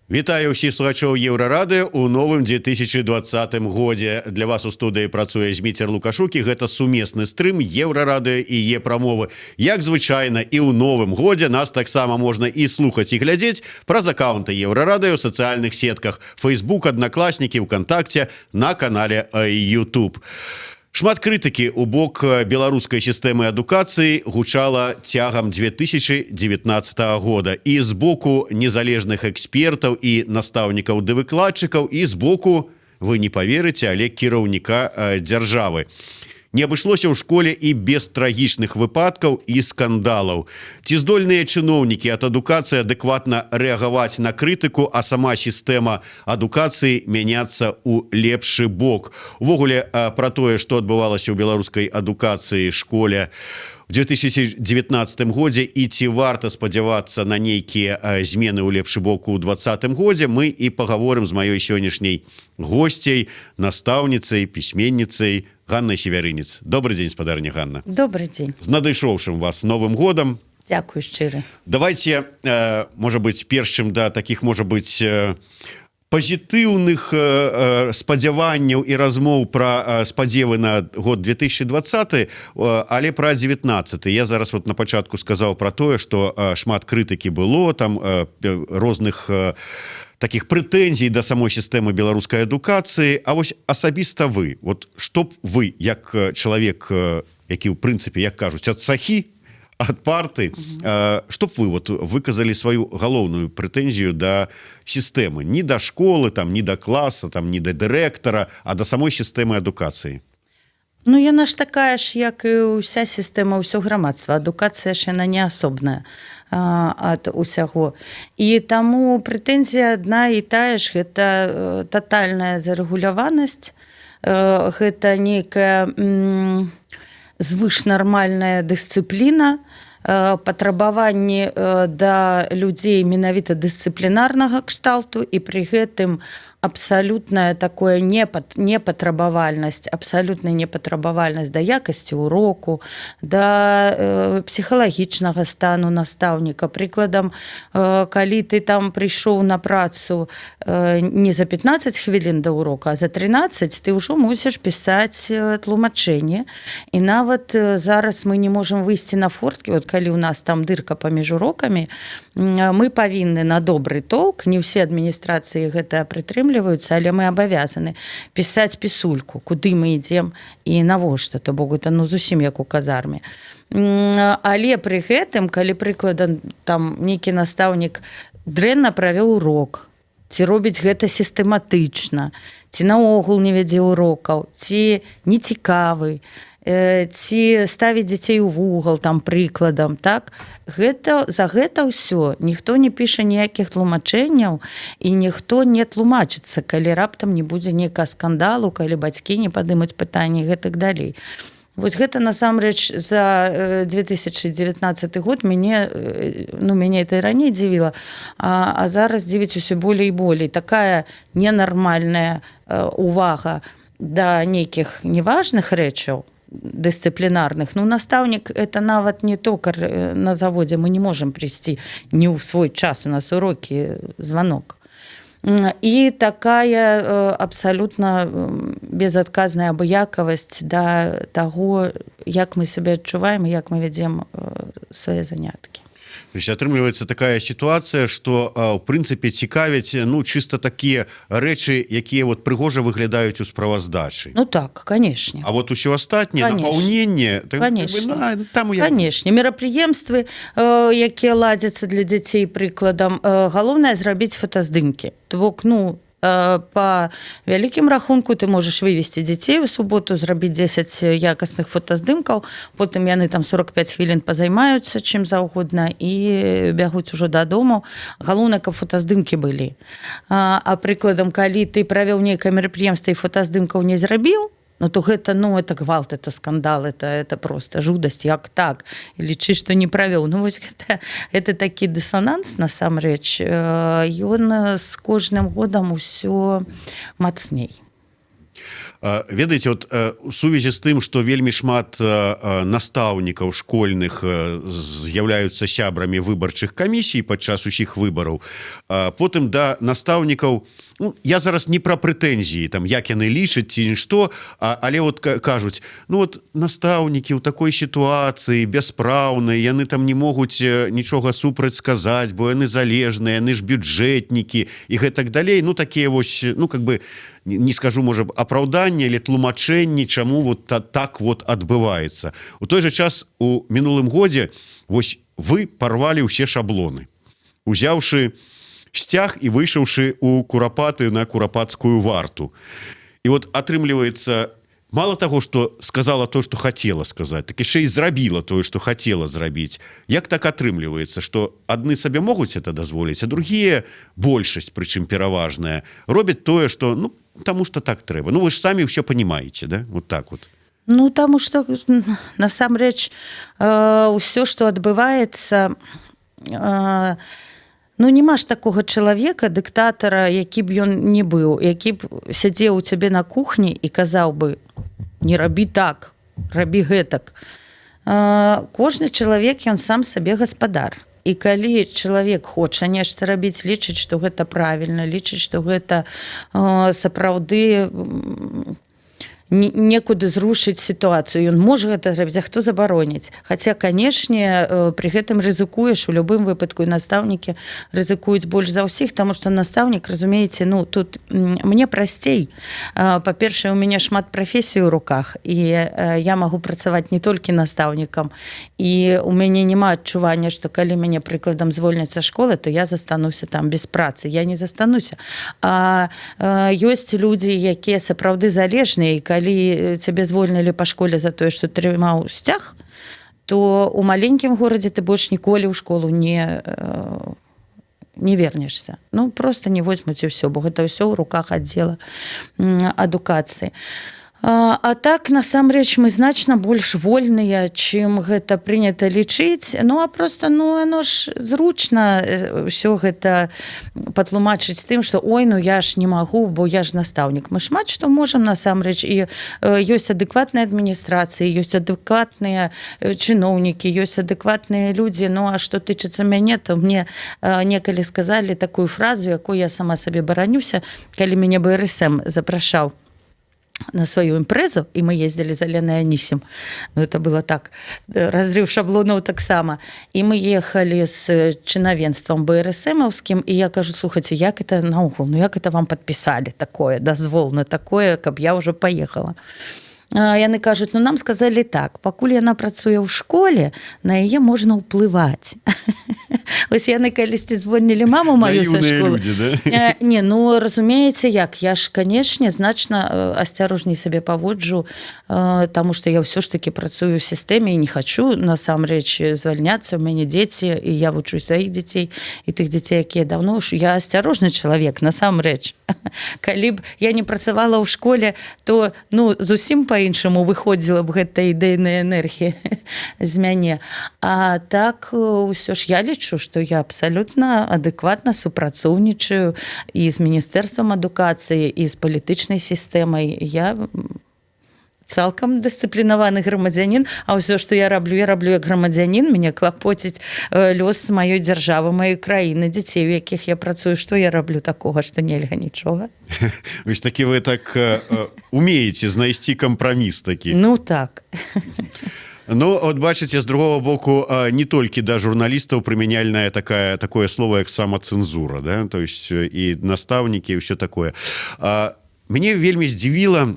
Вітаю ўсіх слухачоў Еўрарадыё у новым 2020 годзе. Для вас у студыі працуе Зміцер Лукашук, і гэта сумесны стрым Еўрарадыё і Е-прамовы. Як звычайна і ў новым годзе, нас таксама можна і слухаць, і глядзець праз акаўнты Еўрарадыё ў сацыяльных сетках: Facebook, Аднакласнікі, УКантакце, на канале YouTube. Шмат крытыкі у бок беларускай сістэмы адукацыі гучала цягам 2019 года і з боку незалежных экспертаў, і настаўнікаў ды выкладчыкаў, і з боку, вы не паверыце, але кіраўніка дзяржавы. Не абышлося ў школе і без трагічных выпадкаў і скандалаў. Ці здольныя чыноўнікі ад адукацыі адэкватна рэагаваць на крытыку, а сама сістэма адукацыі мяняцца ў лепшы бок? Увогуле пра тое, што адбывалася ў беларускай адукацыі, школе в 2019 годзе і ці варта спадзявацца на нейкія змены ў лепшы бок у дваццатым годзе, мы і пагаворым з маёй сённяшняй госцей, настаўніцай, пісьменніцай Ганнай Севярынец. Добры дзень, спадарня Ганна. Добрый дзень. З надышоўшым вас Новым годам. Дзякую шчыры. Давайте, можа быць, перш чым да таких, можа быць, пазітыўных спадзяванняў і размоў пра спадзевы на год 2020, але пра 19. Я зараз вот на пачатку сказаў пра тое, што шмат крытыкі было там, розных таких прэтэнзій да самой сістэмы беларускай адукацыі. А вось асабіста вы, вот што б вы як чалавек, які ў прынцыпе, як кажуць, ад сахі, ад парты, што б вы вот выказалі сваю галоўную прэтэнзію да сістэмы, не да школы там, не да класа там, не да дырэктара, а да самой сістэмы адукацыі? Ну, яна ж такая ж, як і ўся сістэма, ўсё грамадства. Адукацыя ж, яна не асобная ад усяго. І таму прэтэнзія адна і тая ж: гэта татальная зарэгуляванасць, гэта нейкая звышнармальная дысцыпліна, патрабаванні да людзей менавіта дысцыплінарнага кшталту, і пры гэтым абсалютная такое непатрабавальнасць, абсалютная непатрабавальнасць да якасці уроку, да псіхалагічнага стану настаўніка. Прыкладам, калі ты там прыйшоў на працу не за 15 хвілін да урока, а за 13, ты ўжо мусіш пісаць тлумачэнне. І нават зараз мы не можам выйсці на форткі. Вот калі у нас там дырка паміж урокамі, мы павінны на добры толк, не ўсе адміністрацыі гэта прытрымліваюцца, але мы абавязаны пісаць пісульку, куды мы ідзем і навошта. То бок это, ну, зусім як у казарме. Але пры гэтым, калі, прыкладам, там нейкі настаўнік дрэнна правёў урок ці робіць гэта сістэматычна, ці наогул не вядзе урокаў, ці нецікавы, ці ставіць дзяцей у вугал там, прыкладам, так, гэта за гэта ўсё ніхто не піша ніякіх тлумачэнняў, і ніхто не тлумачыцца, калі раптам не будзе нейкага скандалу, калі бацькі не падымуць пытанні, гэтак далей. Вось гэта насамрэч за 2019 год мяне, ну, мяне это і раней дзівіла, а зараз дзівіць усё болей і болей такая ненармальная увага да нейкіх неважных рэчаў дысцыплінарных. Ну, настаўнік — это нават не токар на заводзе, мы не можем прыйсці не ў свой час, у нас уроки, звонок. І такая абсалютна безадказная абыякавасць да таго, як мы сябе адчуваем і як мы вядзем свае заняткі. То есть атрымліваецца такая сітуацыя, што ў прынцыпе цікавяць, ну, чыста такія рэчы, якія вот прыгожа выглядаюць у справаздачы. Ну так, конечно. А вот усё астатняе, Конечно. напаўненне, так, Конечно. как бы, на, там я. Конечно, мерапрыемствы, якія ладзяцца для дзяцей, прыкладам, галоўнае — зрабіць фотаздымкі. То бок, ну, по вялікім рахунку ты можаш вывесці дзяцей у суботу, зрабіць 10 якасных фотаздымкаў, потым яны там 45 хвілін пазаймаюцца чым заўгодна і бягуць ужо дадому. Галоўнае, каб фотаздымкі былі. А прыкладам, калі ты правёў нейкае мерапрыемства і фотаздымкаў не зрабіў, ну, то гэта, ну, это гвалт, это скандал, это просто жудасць, як так, лічы, что не правёў. Ну вось гэта такі дысананс насамрэч, ён з кожным годам усё мацней. Ведаеце, вот у сувязі з тым, что вельмі шмат настаўнікаў школьных з'яўляюцца сябрамі выбарчых камісій падчас усіх выбараў, потым да настаўнікаў, ну, я зараз не пра прэтэнзіі там, як яны лічаць ці што, але вот кажуць: «Ну вот настаўнікі ў такой сітуацыі бяспраўныя, яны там не могуць нічога супраць сказаць, бо яны залежныя, яны ж бюджэтнікі» і гэтак далей. Ну, такія вось, ну, как бы не скажу, можа, апраўданне или тлумачэнні, чаму вот так вот адбываецца. У той же час у мінулым годзе вось вы парвалі ўсе шаблоны, узяўшы сцяг і выйшаўшы у Курапаты на курапацкую варту. І вот атрымліваецца, мало того, что сказала то, что хотела сказать, так яшчэ і зрабіла тое, что хотела зрабіць. Як так атрымліваецца, что адны сабе могуць это дазволіць, а другие, большасць, прычым пераважная, робяць тое, что, ну, потому что так трэба? Ну, вы ж сами все понимаете, да? Вот так вот. Ну, таму что насамрэч ўсё, что адбываецца, ну, няма ж такога чалавека, дыктатара, які б ён не быў, які б сядзеў у цябе на кухні і казаў бы: «Не рабі так, рабі гэтак». Кожны чалавек, ён сам сабе гаспадар. І калі чалавек хоча нешта рабіць, лічыць, што гэта правільна, лічыць, што гэта сапраўды некуды зрушыць сітуацыю, ён можа гэта зрабіць. А хто забароніць? Хаця, канешне, пры гэтым рызыкуеш у любым выпадку, і настаўнікі рызыкуюць больш за ўсіх, таму што настаўнік, разумееце, ну, тут мне прасцей. Па-першае, у мяне шмат прафесій у руках, і я магу працаваць не толькі настаўнікам, і у мяне няма адчування, што калі мяне, прыкладам, звольняць са школы, то я застануся там без працы. Я не застануся. А ёсць людзі, якія сапраўды залежныя, і калі цябе звольнілі па школе за тое, што трымаў сцяг, то у маленькім горадзе ты больш ніколі ў школу не вернешься. Ну, просто не возьмуць, і ўсё, бо гэта ўсё ў руках аддзела адукацыі. А так насамрэч мы значна больш вольныя, чым гэта прынята лічыць. Ну, а просто, ну, оно ж зручна ўсё гэта патлумачыць тым, что ой, ну я ж не магу, бо я ж настаўнік. Мы шмат што можам насамрэч, і ёсць адэкватныя адміністрацыі, ёсць адэкватныя чыноўнікі, ёсць адэкватныя людзі. Ну, а што тычыцца мяне, то мне некалі сказалі такую фразу, якую я сама сабе баранюся, калі мяне БРСМ запрашаў на сваю імпрэзу, і мы ездзілі за Леной Анісім. Ну, это было так, разрыв шаблонаў таксама. І мы ехалі з чынавенствам БРСМаўскім, і я кажу: «Слухайте, як это наогул, ну як это вам подписали такое, дазвол на такое, каб я уже поехала?» Яны кажуць: «Ну, нам сказалі так: пакуль яна працуе ў школе, на яе можна ўплываць». Вось яны калісьці звольнілі маму маю са Наіўныя школы. людзі, да? Не, ну, разумееце, як я ж, канешне, значна асцярожней сабе паводжу, таму што я ўсё ж таки працую ў сістэме і не хачу насамрэч звальняцца. У мяне дзеці, і я вучу сваіх дзяцей і тых дзяцей, якія даўно ж. Я асцярожны чалавек насамрэч. Калі б я не працавала ў школе, то, ну, зусім по-іншаму выходзіла б гэта ідэйная энергія з мяне. А так ўсё ж я лічу, што я абсалютна адэкватна супрацоўнічаю і з міністэрствам адукацыі, і з палітычнай сістэмай. Я цалкам дысцыплінаваны грамадзянін. А ўсё, што я раблю, я раблю як грамадзянін. Мяне клапоціць лёс маёй дзяржавы, маёй краіны, дзяцей, у якіх я працую. Што я раблю такога, што нельга? Нічога. Вось такі вы так умееце знайсці кампраміс такі. Ну так. Ну, от бачыце, з другого боку, не толькі да журналістаў прымяняльная такое слово, як самацэнзура, да? То есть і настаўнікі, і ўсё такое. Мяне вельмі здзівіла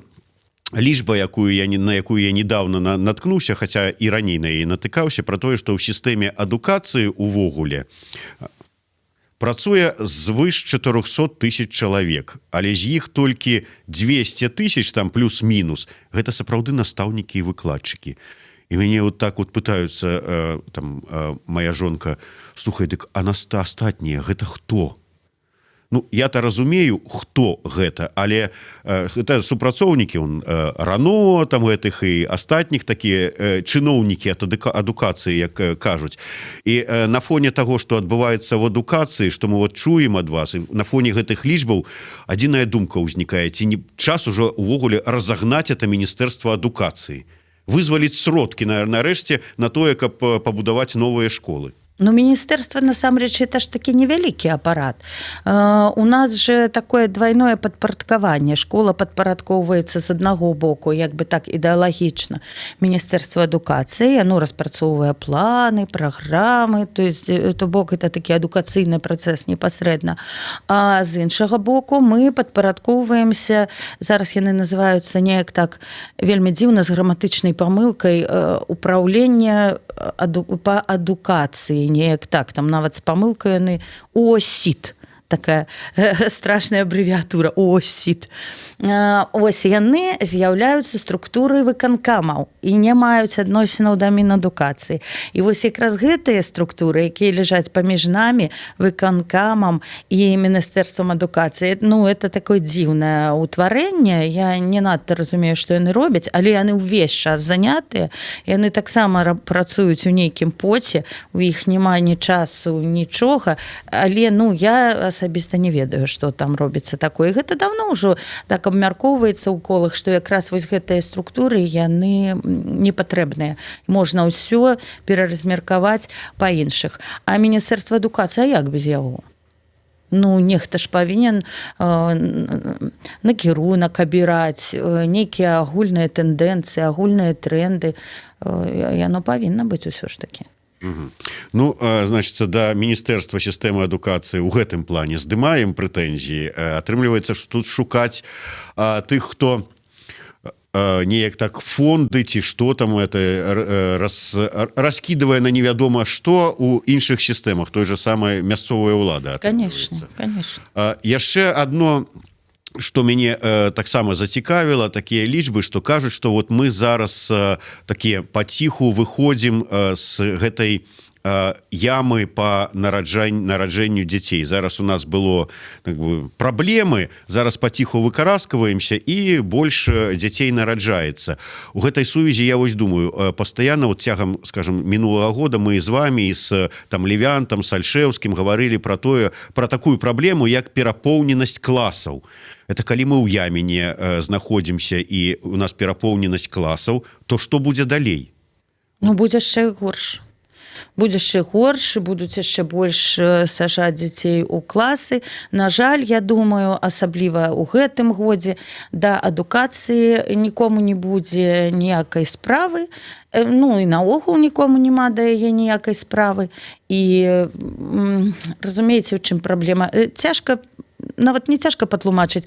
лічба, якую я не на якую я недавно наткнуўся, хаця і раней на яе натыкаўся, про тое, што ў сістэме адукацыі увогуле працуе звыш 400 тысяч чалавек, але з іх толькі 200 тысяч там плюс-мінус гэта сапраўды настаўнікі і выкладчыкі. І мяне вот так вот пытаются, там моя жонка: «Слухай, дык а наста астатнія гэта хто?» Ну, я-то разумею, хто гэта, але гэта супрацоўнікі он РАНО там гэтых і астатніх, такія чыноўнікі ад адукацыі, як кажуць. І на фоне того, что адбываецца в адукацыі, что мы вот чуем ад вас, і на фоне гэтых лічбаў адзіная думка ўзнікае: ці не час ужо увогуле разагнаць это міністэрства адукацыі, вызваліць сродкі на нарэшце на тое, каб пабудаваць новыя школы? Ну, міністэрства насамрэч это ж такі невялікі апарат. У нас же такое двойное падпарадкаванне: школа падпарадкоўваецца з аднаго боку, як бы так ідэалагічна, міністэрства адукацыі, оно распрацоўвае планы, праграмы, то есть то бок это такі адукацыйны працэс непасрэдна, а з іншага боку мы падпарадкоўваемся, зараз яны называюцца неяк так вельмі дзіўна, з граматычнай памылкай, упраўлення па адукацыі, неяк так, там нават з памылкай яны, ОСІТ, такая страшная абрэвіатура ОСІТ. Ось яны з'яўляюцца структурай выканкамаў і не маюць адносінаў да мінадукацыі. І вось якраз гэтыя структуры, якія ляжаць паміж намі, выканкамам, і міністэрствам адукацыі, ну, это такое дзіўнае ўтварэнне. Я не надта разумею, што яны робяць, але яны ўвесь час занятыя, яны таксама працуюць у нейкім поце, у іх няма ні часу, нічога. Але, ну, я асабіста не ведаю, что там робіцца такое. Гэта давно ўжо так абмяркоўваецца ў колах, што якраз вось гэтыя структуры, яны не патрэбныя, можна ўсё пераразмеркаваць па іншых. А міністэрства адукацыі, як без яго? Ну, нехта ж павінен накірунак абіраць, нейкія агульныя тэндэнцыі, агульныя тренды, яно павінна быць усё ж таки. Ну, значится, да міністэрства сістэмы адукацыі ў гэтым плане здымаем прэтэнзіі. Атрымліваецца, что тут шукаць тых, хто неяк так фонды ці что там это раскидывая на невядома что у іншых сістэмах, той же самой мясцовая ўлада. Конечно. Яшчэ одно, что мяне таксама зацікавіла, такія лічбы, что кажуць, что вот мы зараз такія паціху выходзім с гэтай ямы по нараджэнню дзяцей. Зараз у нас было так бы, праблемы, зараз паціху выкараскваемся і больш дзяцей нараджаецца. У гэтай сувязі я вось думаю, пастаянна вот цягам, скажем, мінулага года мы з вами і с там Левянтам, Сальшэўскім гаварылі про тое, про такую праблему, як перапоўненасць класаў. Это калі мы ў яміне знаходзімся і у нас перапоўненасць класаў, то что будзе далей? Ну, будзе яшчэ горш, будзе яшчэ горш, будуць яшчэ больш сажаць дзяцей у класы. На жаль, я думаю, асабліва ў гэтым годзе да адукацыі нікому не будзе ніякай справы. Ну і наогул нікому няма да яе ніякай справы. І разумееце, у чым праблема? Цяжка, нават не цяжка патлумачыць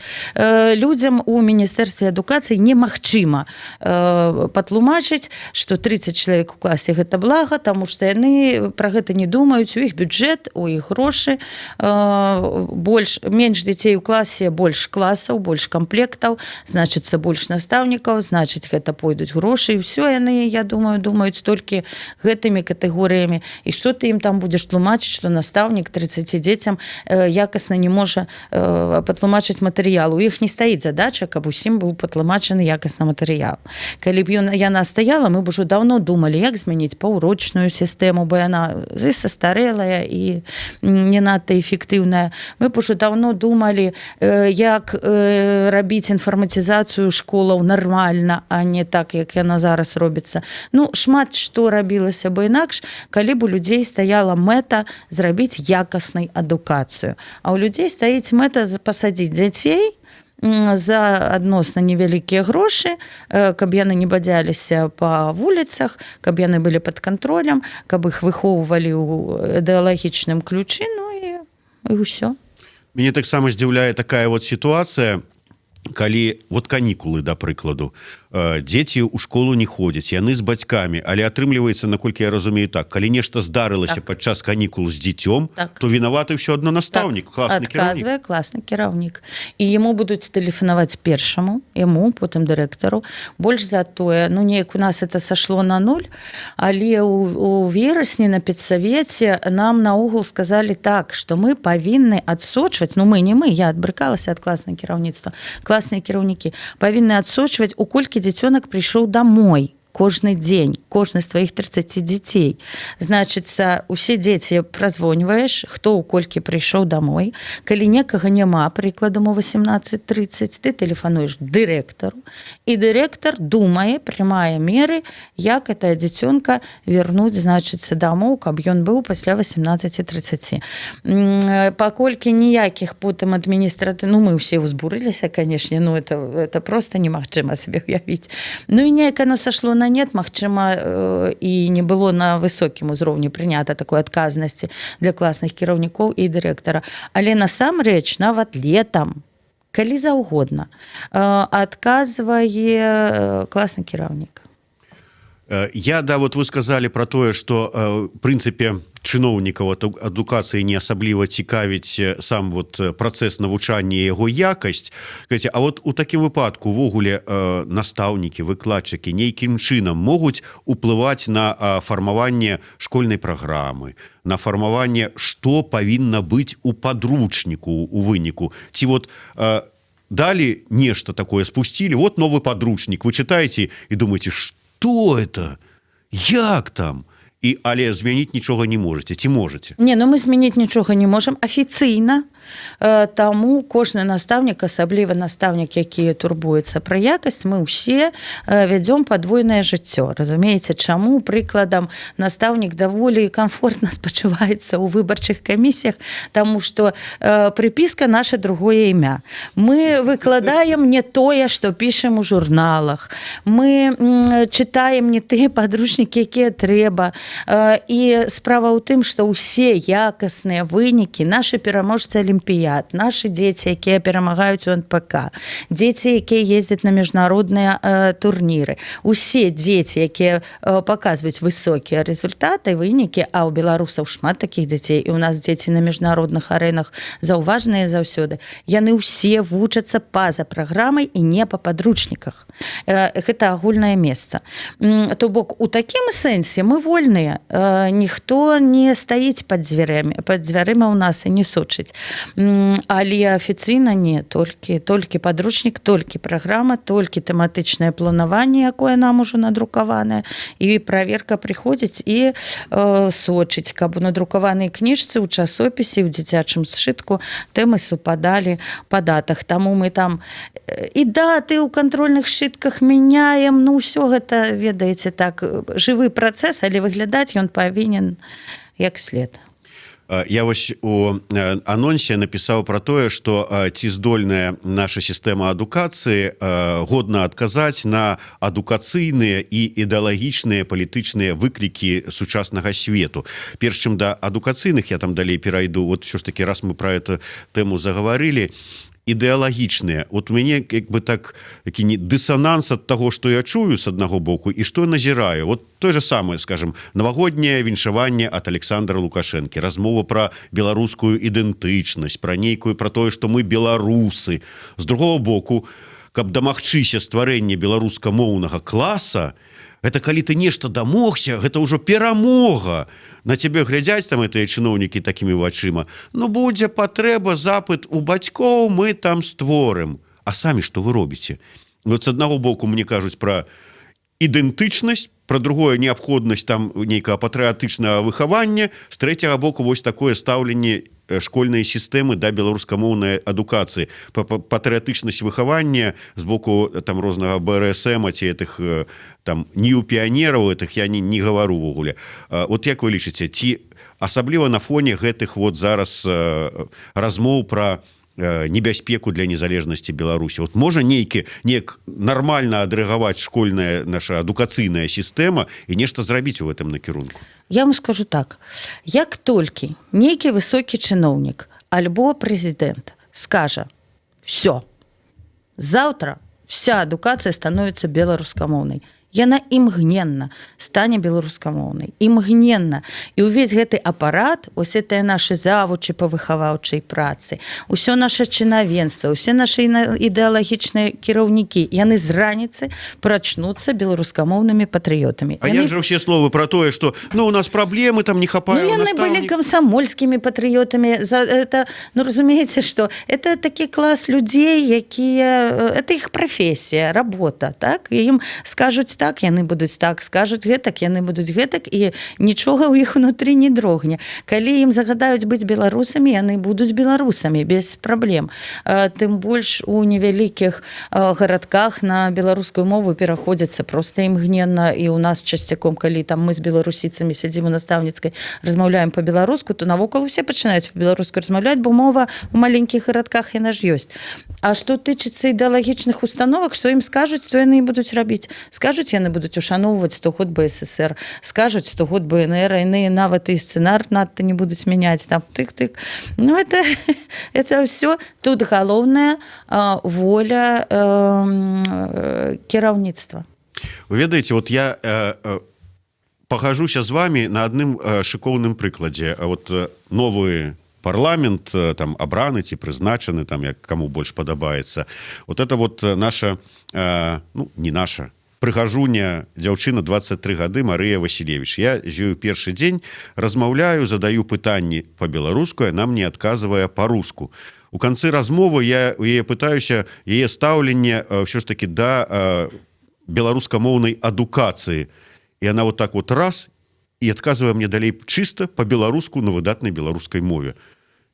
людзям у міністэрстве адукацыі, немагчыма патлумачыць, что 30 чалавек у класе — гэта блага, таму што яны пра гэта не думаюць. У іх бюджэт, у іх грошы, больш менш дзяцей у класе — больш класаў, больш камплектаў, значыцца, больш настаўнікаў, значыць, гэта пойдуць грошы, і ўсё. Яны, я думаю, думаюць толькі гэтымі катэгорыямі. І што ты ім там будзеш тлумачыць, што настаўнік 30 дзецям якасна не можа патлумачыць матэрыял? У іх не стаіць задача, каб усім быў патлумачаны якасна матэрыял. Калі б ён яна стаяла, мы б ужо даўно думалі, як змяніць паўрочную сістэму, бо яна і састарэлая, і не надта эфектыўная. Мы б ужо даўно думалі, як рабіць інфарматызацыю школаў нармальна, а не так, як яна зараз робіцца. Ну, шмат што рабілася бы інакш, калі б у людзей стаяла мэта зрабіць якаснай адукацыю. А у людзей стаіць мэта пасадзіць дзяцей за адносна невялікія грошы, каб яны не бадзяліся па вуліцах, каб яны былі пад кантролем, каб іх выхоўвалі ў ідэалагічным ключы, ну і ўсё. Мяне таксама здзіўляе такая вот сітуацыя, калі вот канікулы, да прыкладу. Дзеці ў школу не ходзяць, яны з бацькамі, але атрымліваецца, наколькі я разумею, так: калі нешта здарылася падчас канікул з дзіцём, то вінаваты ўсё адно настаўнік, класны кіраўнік. Адказвае класны кіраўнік, і яму будуць тэлефанаваць першаму, яму, потым дырэктару. Больш за тое, ну, неяк у нас это сашло на нуль, але у верасні на педсавеце нам наогул сказалі так, что мы павінны адсочваць, ну, мы не мы, я адбрыкалася ад класнага кіраўніцтва, класныя кіраўнікі павінны адсочваць, у колькі дзіцёнак прыйшоў домой кожны дзень, кожны з тваіх 30 дзяцей. Значыцца, усе дзеці празвоньваеш, хто ў колькі прыйшоў домой. Калі некага няма, прыкладам, у 18:30, ты тэлефануеш дырэктару, і дырэктар думае, прымае меры, як это дзіцёнка вернуць, значыцца, дамоў, каб ён быў пасля 18:30. Паколькі ніякіх потым адміністраты, ну, мы ўсе ўзбурыліся, канешне, ну, это просто немагчыма сабе уявіць. Ну і неяк оно сошло на нет, магчыма, і не было на высокім узроўні прынята такой адказнасці для класных кіраўнікоў і дырэктара. Але насамрэч нават летам, калі заўгодна, адказвае класны кіраўнік. Я, да, вот вы сказали про тое, что прынцыпе чыноўнікаў адукацыі не асабліва цікавіць сам вот працэс навучання, яго якасць. Скажите, а вот у такім выпадку увогуле настаўнікі, выкладчыкі нейкім чынам могуць уплываць на фармаванне школьнай праграмы, на фармаванне, што павінна быць у падручніку у выніку? Ці вот далі нешта такое, спусцілі вот новы падручнік, вы читаете і думаете, что это, як там, і але змяніць нічога не можете ці можете? Не, ну, мы змяніць нічога не можам афіцыйна. Таму кожны настаўнік, асабліва настаўнік, які турбуецца пра якасць, мы ўсе вядзём падвойнае жыццё. Разумееце, чаму, прыкладам, настаўнік даволі комфортна спачуваецца ў выбарчых камісіях? Таму што прыпіска — наша другое імя. Мы выкладаем не тое, што пішам у журналах, мы чытаем не тыя падручнікі, якія трэба. І справа ў тым, што ўсе якасныя вынікі, нашы пераможцы алімпіяд, нашы дзеці, якія перамагаюць у НПК, дзеці, якія ездзяць на міжнародныя турніры, усе дзеці, якія паказваюць высокія рэзультаты, вынікі, а ў беларусаў шмат такіх дзяцей, і у нас дзеці на міжнародных арэнах заўважныя заўсёды, яны ўсе вучацца па-за праграмай і не па падручніках. Гэта агульнае месца. То бок у такім сэнсе мы вольныя, ніхто не стаіць пад дзвярыма у нас і не сочыць. Але афіцыйна не, толькі падручнік, толькі праграма, толькі тэматычнае планаванне, якое нам ужо надрукаванае, і праверка прыходзіць і сочыць, каб у надрукаванай кніжцы, у часопісе, у дзіцячым сшытку тэмы супадалі па датах. Таму мы там і даты ў кантрольных сшытках мяняем. Ну, ўсё гэта, ведаеце, так, жывы працэс, але выглядаць ён павінен як след. Я вось у анонсе напісаў про тое, что ці здольная наша сістэма адукацыі годна адказаць на адукацыйныя і ідэалагічныя, палітычныя выклікі сучаснага свету. Перш чым да адукацыйных я там далей перайду, вот все ж таки, раз мы про эту тэму загаварылі, ідэалагічныя, вот у мяне как бы так такі не дысананс ад таго, что я чую с аднаго боку і что назіраю. Вот той же самое, скажем, навагодняе віншаванне от Александра Лукашэнкі, размова про беларускую ідэнтычнасць, про нейкую, про тое, что мы беларусы. З другого боку, каб дамагчыся стварэння беларускамоўнага класа, это калі ты нешта дамогся, гэта ўжо перамога. На цябе глядзяць там гэтыя чыноўнікі такімі вачыма: ну, будзе патрэба, запыт у бацькоў, мы там створым. А самі что вы робіце? Вот с аднаго боку мне кажуць про ідэнтычнасць, про другое — неабходнасць там нейкага патрыятычнага выхавання, з трэцяга боку вось такое стаўленне школьнай сістэмы да беларускамоўнай адукацыі, патрыятычнасць выхавання з боку там рознага БРСМ ці этих там неапіянераў, этих я не гавару увогуле. Вот як вы лічыце, ці асабліва на фоне гэтых вот зараз размоў про небяспеку для незалежнасці Беларусі, вот можа неяк нармальна адрэагаваць школьная наша адукацыйная сістэма і нешта зрабіць у гэтым накірунку? Я вам скажу так: як толькі нейкі высокі чыноўнік альбо прэзідэнт скажа: «Все, завтра Вся адукацыя становіцца беларускамоўнай, яна імгненна стане беларускамоўнай, імгненна. І ўвесь гэты апарат, ось это нашы завучы па выхаваўчай працы, усё наше чынавенства, усе нашы ідэалагічныя кіраўнікі, яны з раніцы прачнуцца беларускамоўнымі патрыётамі. А як жа ўсе словы про тое, что, ну, у нас праблемы, там не хапае? Ну, яны былі камсамольскімі патрыётамі за это. Ну, разумееце, что это такі клас людзей, якія, это іх прафесія, работа, так? І ім скажуць так, яны будуць так, скажуць гэтак, яны будуць гэтак, і нічога ў іх унутры не дрогне. Калі ім загадаюць быць беларусамі, яны будуць беларусамі без праблем. Тым больш у невялікіх гарадках на беларускую мову пераходзяцца просто імгненна. І у нас часцяком, калі там мы з беларусіцамі сядзім у настаўніцкай, размаўляем по-беларуску, то навокал усе пачынаюць по-беларуску размаўляць, бо мова у маленькіх гарадках, яна ж ёсць. А што тычыцца ідэалагічных установак, што ім скажуць, то яны і будуць рабіць. Скажуць, яны будуць ушаноўваць 100 год БССР, скажуць, 100 год БНР, яны нават і сцэнар надта не будуць мяняць там, тык-тык. Ну, это все тут галоўная воля кіраўніцтва. Вы ведаеце, вот я пагажуся з вами на адным шыкоўным прыкладзе. Вот новы парламент там абраны ці прызначаны там, як каму больш падабаецца, вот это вот наша, ну, не наша прыгажуня, дзяўчына, 23 гады, Марыя Васілевіч. Я з ёю першы дзень размаўляю, задаю пытанні по-беларуску, нам не адказвае по-руску. У канцы размовы я у яе пытаюся яе стаўленне ўсё ж таки да беларускамоўнай адукацыі, і она вот так вот раз — і адказвае мне далей чыста по-беларуску, на выдатнай беларускай мове.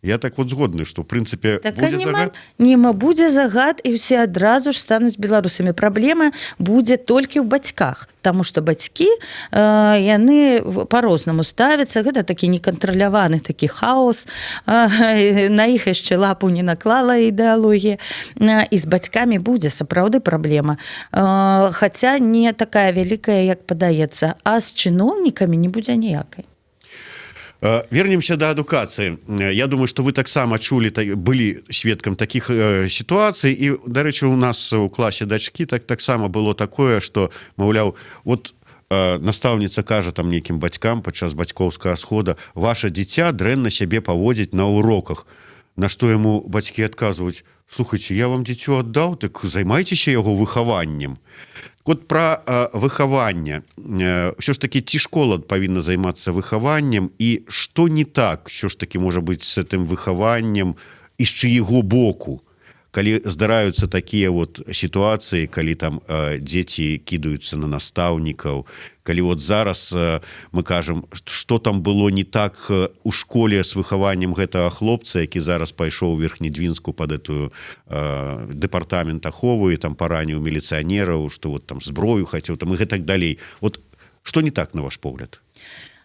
Я так вот згодны, что в прынцыпе Так, будзе няма, загад. Няма, будзе загад, і ўсе адразу ж стануць беларусамі. Праблема будзе толькі ў бацьках, таму што бацькі яны по-рознаму ставяцца. Гэта такі некантраляваны такі хаос, на іх яшчэ лапу не наклала ідэалогія. І з бацькамі будзе сапраўды праблема, хаця не такая вялікая, як падаецца, а з чыноўнікамі не будзе ніякай. Вернемся до адукацыі. Я думаю, что вы таксама чулі, былі сведкам таких сітуацый. І, дарэчы, у нас у класе дачкі таксама было такое, что, маўляў, вот настаўніца кажа там нейкім бацькам падчас бацькоўскага схода: «Ваше дзіця дрэнна сябе паводзіць на уроках». На што яму бацькі адказваюць: «Слухайте, я вам дзіцё аддаў, так займайцеся яго выхаваннем». Вот про выхаванне ўсё ж таки, ці школа павінна займацца выхаваннем, і што не так що ж таки можа быць с этим выхаваннем, і з чыего боку, калі здараюцца такія вот сітуацыі, калі там дзеці кідаюцца на настаўнікаў, калі вот зараз мы кажам, что там было не так у школе с выхаваннем гэтага хлопца, які зараз пайшоў у Верхнедзвінску под эту дэпартамент аховы, там параніў міліцыянераў, что вот там зброю хацеў там і гэтак далей. Вот что не так, на ваш погляд?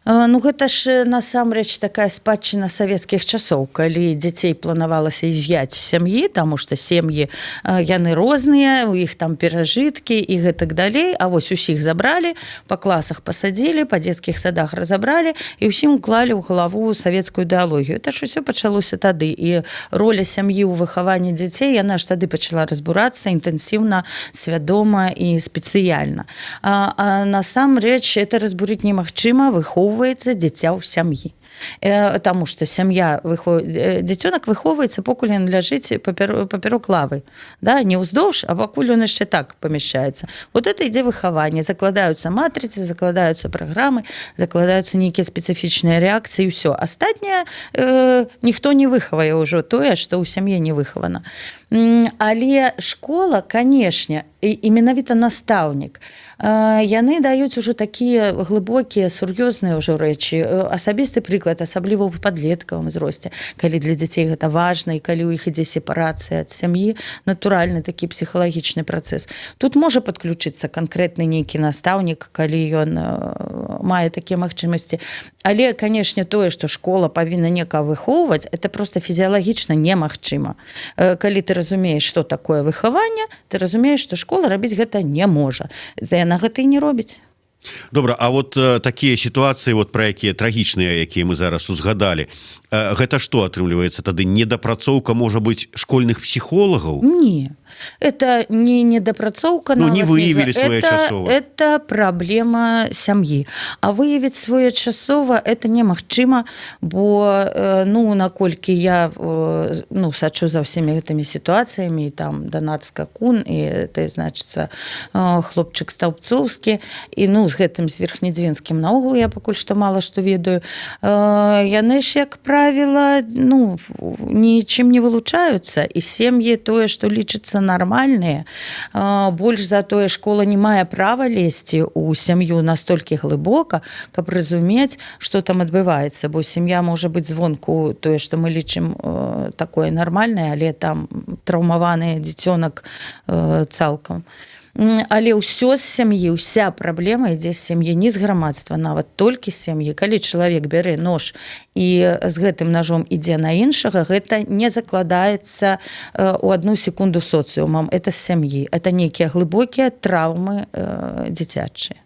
Ну, гэта ж насамрэч такая спадчына савецкіх часоў, калі дзяцей планавалася изъять з сям'і, таму што сем'і яны розныя, у іх там перажыткі і гэтак далей. А вось усіх забралі, па класах пасадзілі, па дзецкіх садах разабралі і ўсім уклалі ў галаву савецкую ідэалогію. Это ж усё пачалося тады, і роля сям'і ў выхаванні дзяцей, яна ж тады пачала разбурацца інтэнсіўна, свядома і спецыяльна. А насамрэч это разбурыць немагчыма, выхоўваецца дзіця ў сям'і. Таму што сям'я дзіцёнак выхоўваецца, покуль ён ляжыць папярок лавы, да, не ўздоўж, а пакуль ён яшчэ так памяшчаецца. Вот это ідзе выхаванне, закладаюцца матрыцы, закладаюцца праграмы, закладаюцца нейкія спецыфічныя рэакцыі, ўсё астатняе ніхто не выхавае ўжо тое, што ў сям'і не выхавана. Але школа, канешне, і менавіта настаўнік, яны даюць ужо такія глыбокія, сур'ёзныя ўжо рэчы, асабісты прыклад, асабліва ў падлеткавым узросце, калі для дзяцей гэта важна і калі ў іх ідзе сепарацыя ад сям'і, натуральны такі псіхалагічны працэс. Тут можа падключыцца канкрэтны нейкі настаўнік, калі ён мае такія магчымасці. Але, канешне, тое, што школа павінна нека выхоўваць, это просто фізіялагічна немагчыма. Калі ты разумееш, што такое выхаванне, ты разумееш, што школа рабіць гэта не можа, яна гэта і не робіць. Добра, а вот такія сітуацыі, вот про якія трагічныя, якія мы зараз узгадалі, гэта што атрымліваецца тады, недапрацоўка, можа быць, школьных псіхолагаў? Не. Это не недапрацоўка. Ну, не нават выявілі это, своечасова. Это праблема сям'і. А выявіць своечасова это немагчыма, бо ну, наколькі я ну, сачу за ўсімі гэтымі сітуацыямі, там Данат Скакун і это, значыцца, хлопчык стаўбцоўскі, і, ну, з гэтым, з Верхнедзвінскім, наогул я пакуль што мала што ведаю. Яны ж, як правіла, ну, нічым не вылучаюцца, і сем'і тое, што лічыцца нармальныя. Больш за тое, школа не мае права лезці ў сям'ю настолькі глыбока, каб разумець, што там адбываецца, бо сям'я можа быць звонку тое, што мы лічым такое нармальнае, але там траўмаваны дзіцёнак цалкам. Але ўсё з сям'і, уся праблема ідзе з сям'і, не з грамадства нават, толькі з сям'і. Калі чалавек бярэ нож і з гэтым ножом ідзе на іншага, гэта не закладаецца у одну секунду соцыумам, это з сям'і, это нейкія глыбокія траўмы дзіцячыя.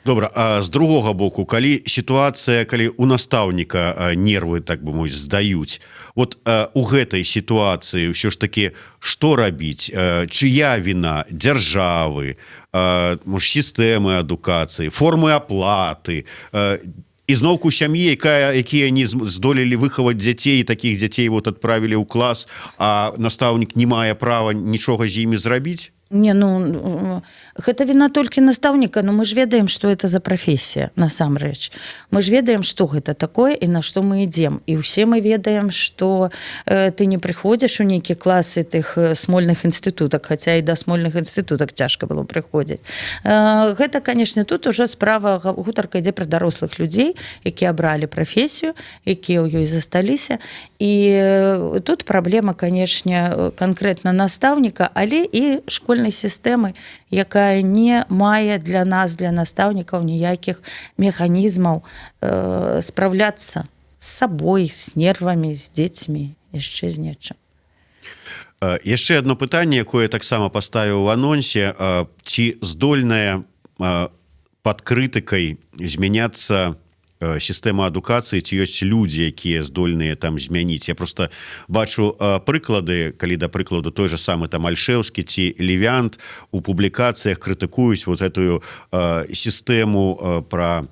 Добра, а з другога боку, калі сітуацыя, калі у настаўніка нервы, так бы мовіць, здаюць, вот у гэтай сітуацыі ўсё ж таки што рабіць? Чыя віна? Дзяржавы, можа, сістэмы адукацыі, формы аплаты, ізноўку сям'і, якія не здолелі выхаваць дзяцей, такіх дзяцей вот адправілі ў клас, а настаўнік не мае права нічога з імі зрабіць? Не, ну, гэта віна толькі настаўніка, но мы ж ведаем, што это за прафесія насамрэч. Мы ж ведаем, што гэта такое і на што мы ідзем. І ўсе мы ведаем, што ты не прыходзіш у нейкі класы тых смольных інстытутак, хаця і да смольных інстытутак цяжка было прыходзіць. Гэта, конечно, тут уже справа, гутарка ідзе пра дарослых людзей, якія абралі прафесію, якія ў ёй засталіся. І тут праблема, конечно, канкрэтна настаўніка, але і школьнай сістэмы, якая не мае для нас, для настаўнікаў, ніякіх механізмаў спраўляцца з сабой, з нервамі, з дзецьмі, яшчэ з нечым. Яшчэ одно пытанне, якое таксама паставіў у анонсе: ці здольная под крытыкай змяняцца сістэма адукацыі, ці ёсць людзі, якія здольныя там змяніць? Я просто бачу прыклады, калі, да прыкладу, той же самы там Альшэўскі ці Левянт у публікацыях крытыкуюць вот эту сістэму про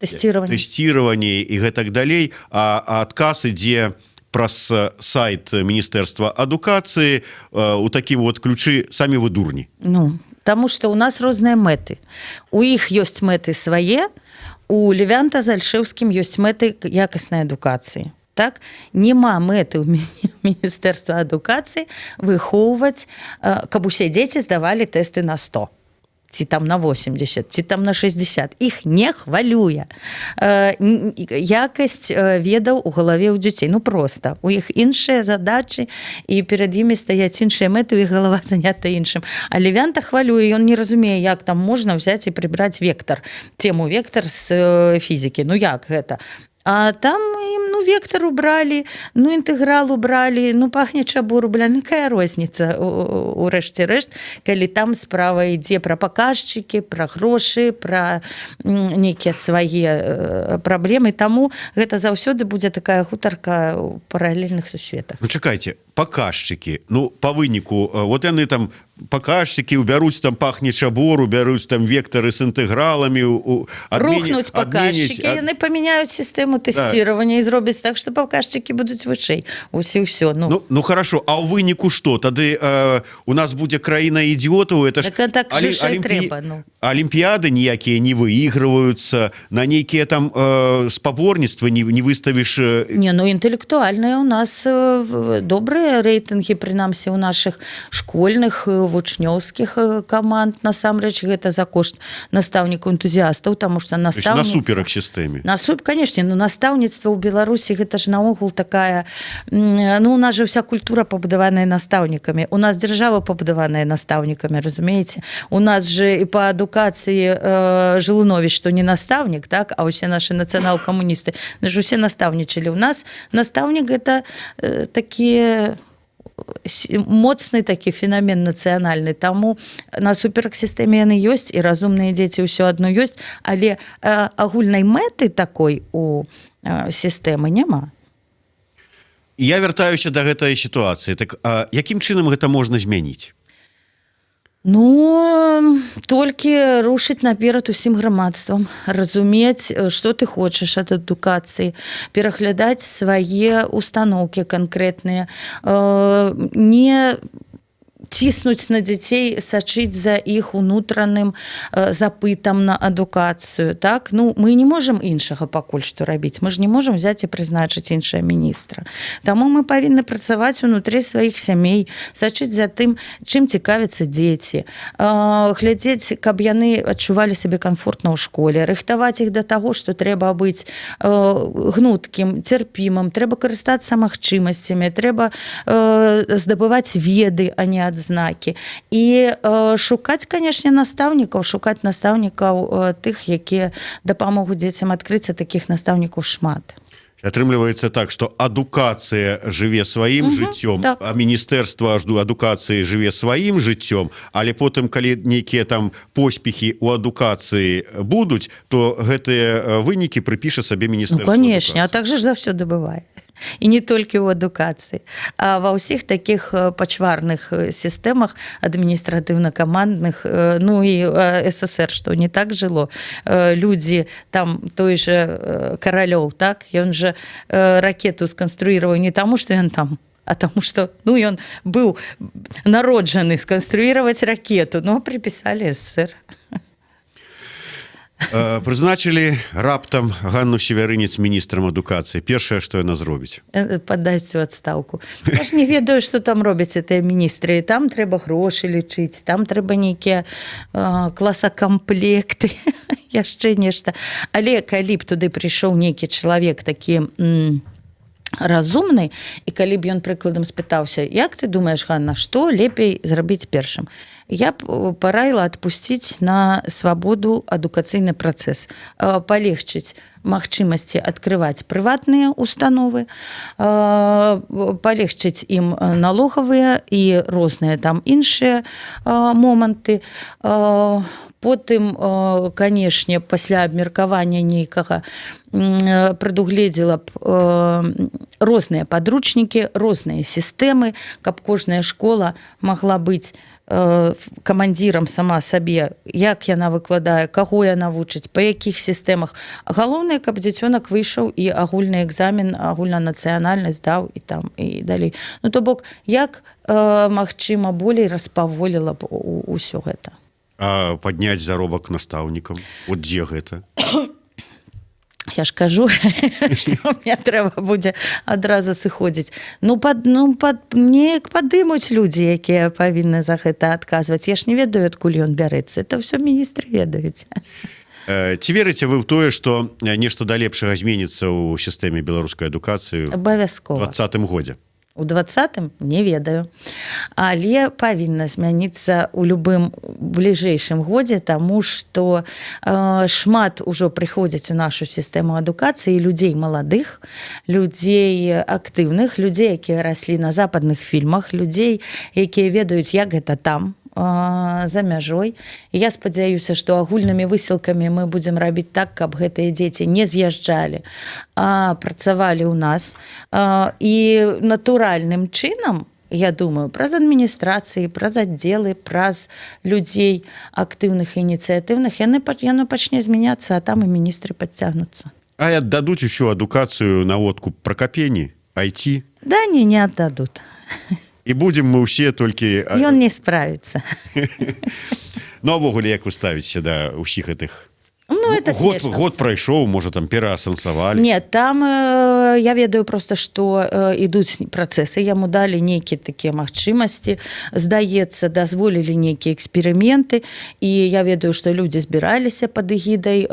Тестирование. Тестирование і гэтак далей, а адказ ідзе праз сайт міністэрства адукацыі у такім вот ключы: «Самі вы дурні». Ну, таму что у нас розныя мэты. У іх ёсць мэты свае, у Левянта з Альшэўскім ёсць мэты якаснай адукацыі. Так, няма мэты ў міністэрства адукацыі выхоўваць, каб усе дзеці здавалі тэсты на 100 ці там на 80, ці там на 60. Іх не хвалюе якасць ведаў у галаве ў дзяцей. Ну, просто у іх іншыя задачы, і перад імі стаяць іншыя мэты, у іх галава занята іншым. А Левянта хвалюе, ён не разумее, як там можна взять і прыбраць вектор, тему вектор з фізікі. Ну, як гэта? А там ім, ну, вектор убралі, ну, інтэграл убралі, ну, пахне чабор убралі, ну, якая розніца у рэшце рэшт, калі там справа ідзе пра паказчыкі, пра грошы, пра нейкія свае праблемы. Таму гэта заўсёды будзе такая гутарка ў паралельных сусветах. Ну, чакайце, паказчыкі, ну, по выніку вот яны там паказчыкі убяруць, там пахне чабор, убяруць там вектары з інтэграламі, Рухнуць паказчыкі, яны памяняюць сістэму тэсціравання і зробяць так, што паказчыкі будуць вышэй. Усе ўсё, ну. Ну хорошо, а ў выніку что тады? У нас будзе краіна ідыотаў, это ж Так, так же ж і трэба, ну. Алімпіяды ніякія не выігрываюцца, на нейкія там спаборніцтвы не выставіш. Не, ну, інтэлектуальныя у нас добрыя рэйтынгі, прынамсі у нашых школьных, вучнёўскіх каманд. Насамрэч гэта за кошт настаўнікаў энтузіастаў, таму что То есть настаўніцтва насуперак сістэме. Насуп, конечно, но настаўніцтва ў Беларусі — гэта ж наогул такая ну, у нас же вся культура пабудаваная настаўнікамі, у нас дзяржава пабудаваная настаўнікамі, разумееце? У нас же і па адукацыі Жылунович, што не настаўнік, так, а ўсе нашы нацыянал-камуністы ж усе настаўнічалі. У нас настаўнік — гэта такі моцны такі феномен нацыянальны. Таму насуперак сістэме яны ёсць, і разумныя дзеці ўсё адно ёсць, але агульнай мэты такой у сістэмы няма. І я вяртаюся до гэтай сітуацыі. Так а якім чынам гэта можна змяніць? Ну, толькі рушыць наперад усім грамадствам, разумець, што ты хочаш ад адукацыі, пераглядаць свае установкі канкрэтныя, не ціснуць на дзяцей, сачыць за іх унутраным запытам на адукацыю. Так, ну, мы не можам іншага пакуль што рабіць, мы ж не можам взять і прызначыць іншага міністра. Таму мы павінны працаваць унутры сваіх сямей, сачыць за тым, чым цікавяцца дзеці, глядзець, каб яны адчувалі сябе комфортна ў школе, рыхтаваць іх да таго, што трэба быць гнуткім, цярпімым, трэба карыстацца магчымасцямі, трэба здабываць веды, а не адзнакі, і шукаць, канешне, настаўнікаў, шукаць настаўнікаў, тых, якія дапамогуць дзецям адкрыцца. Такіх настаўнікаў шмат. Атрымліваецца так, что адукацыя жыве сваім жыццём, а міністэрства ажду адукацыі жыве сваім жыццём, але потым, калі нейкія там поспехі у адукацыі будуць, то гэтыя вынікі прыпіша сабе Ну, міністэрства конечно, а адукацыі. так же ж заўсёды бывае. І не толькі ў адукацыі, а ва ўсіх такіх пачварных сістэмах адміністратыўна-камандных. Ну і СССР што, не так жыло? Людзі там, той же Каралёў, так, ён же ракету сканструіраваў не таму, што ён там, а таму что, ну, ён быў народжаны сканструіраваць ракету, но припісалі СССР. Прызначылі раптам Ганну Севярынец міністрам адукацыі. Першае, што яна зробіць? Падасць у адстаўку. Я ж не ведаю, что там робяць гэтыя міністры. Там трэба грошы лічыць, там трэба нейкія класакамплекты, яшчэ нешта. Але калі б туды прыйшоў нейкі чалавек такі разумны, і калі б ён, прыкладам, спытаўся: «Як ты думаеш, Ганна, што лепей зрабіць першым?», я б параіла адпусціць на свабоду адукацыйны працэс, палегчыць магчымасці адкрываць прыватныя установы, палегчыць ім налогавыя і розныя там іншыя моманты. Потым, канешне, пасля абмеркавання нейкага прадугледзела б розныя падручнікі, розныя сістэмы, каб кожная школа магла быць камандзірам сама сабе, як яна выкладае, каго яна вучыць, па якіх сістэмах. Галоўнае, каб дзіцёнак выйшаў і агульны экзамен агульнанацыянальны здаў, і там і далей. Ну, то бок як магчыма болей распаволіла б усё гэта. А падняць заробак настаўнікам, вот дзе гэта? Я ж кажу, што мне трэба будзе адразу сыходзіць. Ну, неяк падымуць людзі, якія павінны за гэта адказваць. Я ж не ведаю, адкуль ён бярэцца. Это ўсё міністры ведаюць. Ці верыце вы ў тое, што нешта да лепшага зменіцца ў сістэме беларускай адукацыі Абавязкова. 20-м годзе? У 20-м не ведаю, але павінна змяніцца у любым бліжэйшым годзе, таму что шмат ужо прыходзіць у нашу сістэму адукацыі людзей маладых, людзей актыўных, людзей, якія раслі на западных фільмах, людзей, якія ведаюць, як гэта там, за мяжой. І я спадзяюся, што агульнымі высілкамі мы будзем рабіць так, каб гэтыя дзеці не з'язджалі, а працавалі ў нас. І натуральным чынам, я думаю, праз адміністрацыі, праз аддзелы, праз людзей актыўных і ініцыятыўных яно пачне змяняцца, а там і міністры падцягнуцца. А аддадуць усю адукацыю на откуп Пракапені, IT? Да не, не аддадут. І будзем мы ўсе толькі Ён не справіцца. Ну, увогуле, як вы ставіцеся да ўсіх гэтых? Ну, это Год, смешно. год прайшоў, можа, там пераасэнсавалі? Нет, там я ведаю просто, что ідуць працэсы, яму далі нейкія такія магчымасці, здаецца, дазволілі нейкія эксперыменты, і я ведаю, што людзі збіраліся пад эгідай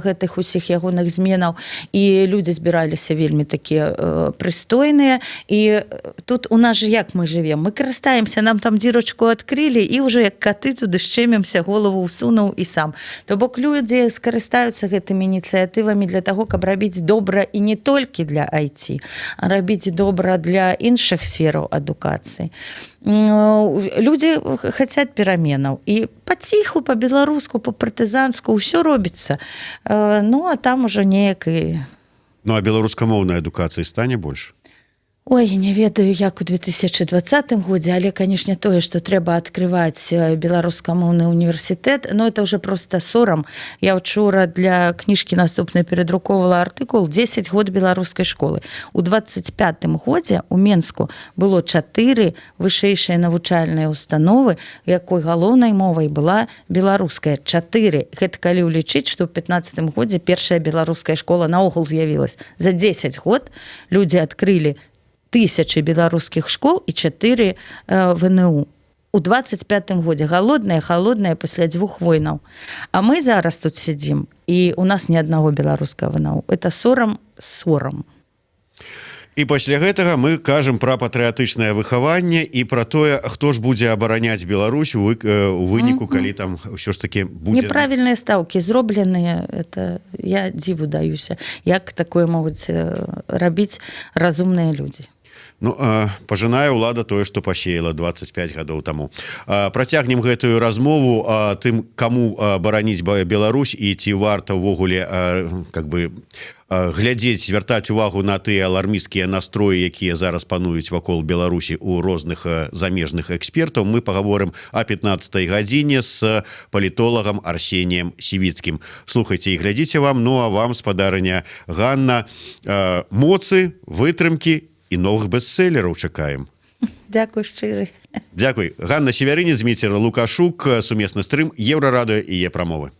гэтых усіх ягоных зменаў, і людзі збіраліся вельмі такія прыстойныя. І тут у нас же як мы жывем: мы карыстаемся, нам там дзірочку адкрылі, і ўжо як каты туды шчэмімся, голову ўсунуў і сам. То бок людзі скарыстаюцца гэтымі ініцыятывамі для таго, каб рабіць добра, і не толькі для IT, а рабіць добра для іншых сфераў адукацыі. Людзі хацяць пераменаў, і паціху, по-беларуску, по-партызанску ўсё робіцца. Ну, а там ужо неяк і Ну, а беларускамоўнай адукацыі стане больш? Ой, не ведаю, як у 2020 годзе, але, канешне, тое, што трэба адкрываць беларускамоўны універсітэт, но это уже просто сорам. Я учора для кніжкі наступнай перадрукоўвала артыкул «10 год беларускай школы». У 25 годзе у Менску было чатыры вышэйшыя навучальныя установы, якой галоўнай мовай была беларуская. Чатыры. Гэта калі ўлічыць, што ў 15 годзе першая беларуская школа наогул з'явілась. За 10 год людзі адкрылі тысячи беларускіх школ і 4 ВНУ. У 25 годзе, галодная, холодная, пасля дзвюх войнаў. А мы зараз тут сядзім, і у нас ні аднаго беларускага ВНУ. Это сорам, сорам. І пасля гэтага мы кажам пра патрыятычнае выхаванне і пра тое, хто ж будзе абараняць Беларусь у выніку, калі там ўсё ж таки будзе. Неправільныя стаўкі зробленыя. Это я дзіву даюся, як такое могуць рабіць разумныя людзі. Ну, пажынае ўлада тое, што пасеяла 25 гадоў таму. Працягнем гэтую размову тым, каму бараніць Беларусь і ці варта ўвогуле как бы глядзець, звяртаць увагу на тыя алармісцкія настроі, якія зараз пануюць вакол Беларусі у розных замежных экспертаў, мы паговорым о 15 гадзіне с палітолагам Арсением Сівіцкім. Слухайте і глядзіце вам. Ну а вам, спадарыня Ганна, моцы, вытрымкі і новых бестселлераў чакаем. Дзякуй шчыры. Дзякуй. Ганна Севярынец, Зміцер Лукашук, сумесны стрым Еўрарадыё і Е-прамовы.